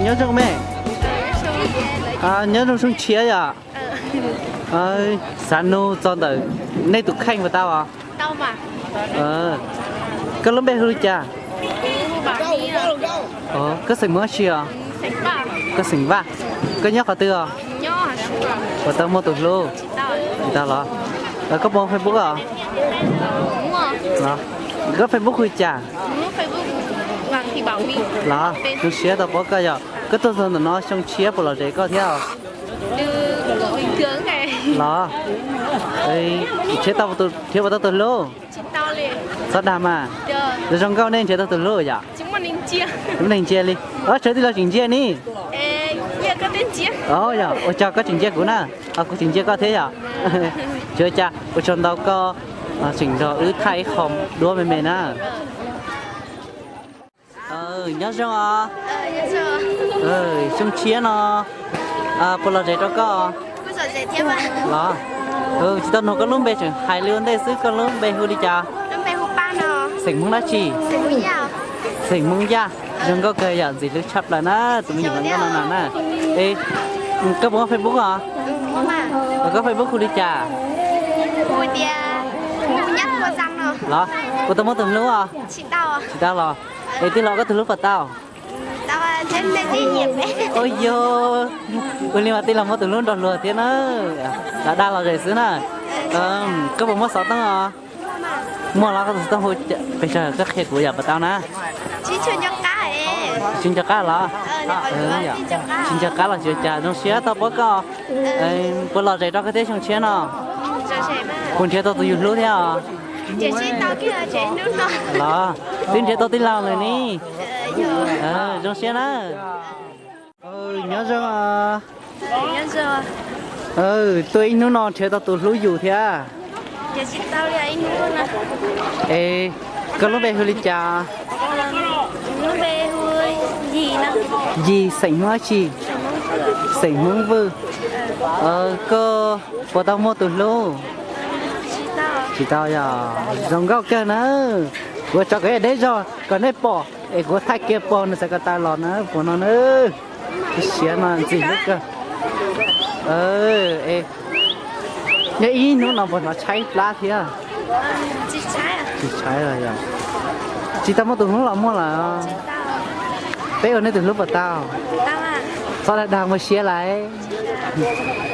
Nyob zoo me, nyob zoo xyoo tshiab yom. Xav nug txog ntawm nej tus kheej puas tau os? Koj lub npe hu li cas? Koj xeem Hmoob dab tsi os? Koj xeem Vaj. Koj nyob qhov twg os? Puas tau muaj tus hlub? Tsis tau los? Koj puas muaj Facebook os? Koj Facebook hu li cas? Los, zoo siab tau paub koj yom. Koj tuaj txog ntawm no xyoo tshiab puas lom zem koj thiab os? Los, nrhiav tau, nrhiav puas tau tus hlub? Txhob dag mas. Zoo nkauj nej nrhiav tau tus hlub yom? Tsis muaj neeg ntsia li. Ob tsev tij laug tseem ntsia ne. Yog, ua tsaug koj tseem ntsia kuv na. Kuv tseem ntsia koj thiab yom. Tsis ua cas, ua tsaug ntau koj tseem nrog wb thaij ib qho duab me me na. Nyob zoo os. Xyoo tshiab no puas lom zem rau koj? Los, tsis tau nug koj lub npe, tseem hais li ua ntej xwb, koj lub npe hu li cas? Xeem Hmoob dab tsi? Xeem Hmoob Yaj. Zoo nkauj kawg yom, ntxim hlub tshaj plaws na tus me nyuam hluas nkauj no na. Koj puas muaj Facebook os? Koj Facebook hu li cas? Los, puas tau muaj tus hlub os? Tsis tau los? Es tij laug koj tus hlub puas tau? Ua yog, ua li mas tij laug muaj tus hlub nrog luag thiab na. Lam dag lom zem xwb na. Koj puas muaj xov tooj os? Muaj los koj tus xov tooj hu pes tsawg koj qhia kuv yom puas tau na? Tsis nco qab los? Tsis nco qab los tsis ua cas, zoo siab tau paub koj. Puas lom zem rau koj thiab xyoo tshiab no? Puas nrhiav tau tus yus hlub thiab os? Los, twb nrhiav tau tij laug lawm ne. Zoo siab na. Nyob zoo. Tuaj ib hnub no nrhiav tau tus hlub yus thiab? Es koj lub npe hu li cas? Yis, xeem Hmoob dab tsi? Xeem Hmoob Vwj. Koj puas tau muaj tus hlub? Tsis tau yog? Zoo nkauj kawg na. Kuv tso kom deb zog kom nej pom es kuv thaij kiag pog nws xav ko taw los na, puas no na. Siav no ntxim hlub kawg. Nyob ib hnub no puas hnov tshaib plab thiab? Tsis tshaib los yog? Tsis tau muaj tus hlub los muaj lawm? Peb ua nej tus hlub puas tau? Txhob dag dag muaj siab lawm.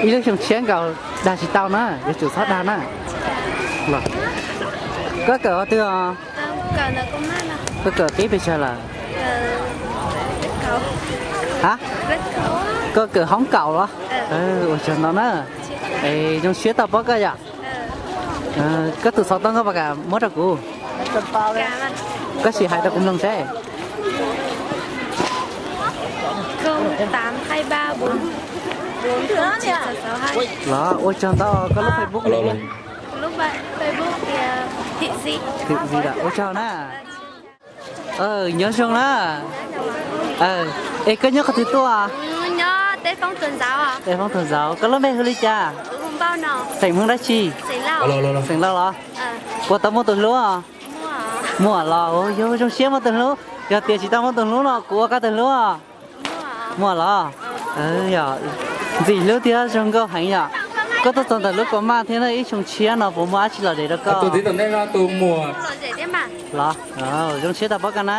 Ib lub xyoo tshiab nkaus dag tsis tau na, yuav tsum txhob dag na. Koj kawm qhov twg os? Koj kawm qib pes tsawg lawm? Ha, koj kawm hoob kaum los? Ua tsaug ntau na. Es zoo siab tau paub koj yom. Koj tus xov tooj koj puas kam muab rau kuv? Koj sim hais rau kuv mloog seb. Los, ua tsaug ntau. Koj lub Facebook li? Ua tsaug na. Nyob zoo na. Es koj nyob qhov twg tuaj? Tej Foob Tuam Ntxauv. Koj lub npe hu li cas? Xeem Hmoob dab tsi? Xeem Lauj los? Puas tau muaj tus hlub? Muaj los? Yog zoo siab muaj tus hlub. Yog tias tsis tau muaj tus hlub no kuv ua koj tus hlub. Muaj los? Ntxim hlub thiab zoo nkauj heev yom. Koj tuaj txog ntawm lub Kaus Maj thiab na, ib xyoo tshiab no puas muaj dab tsi lom zem rau koj? Los, zoo siab tau paub koj na.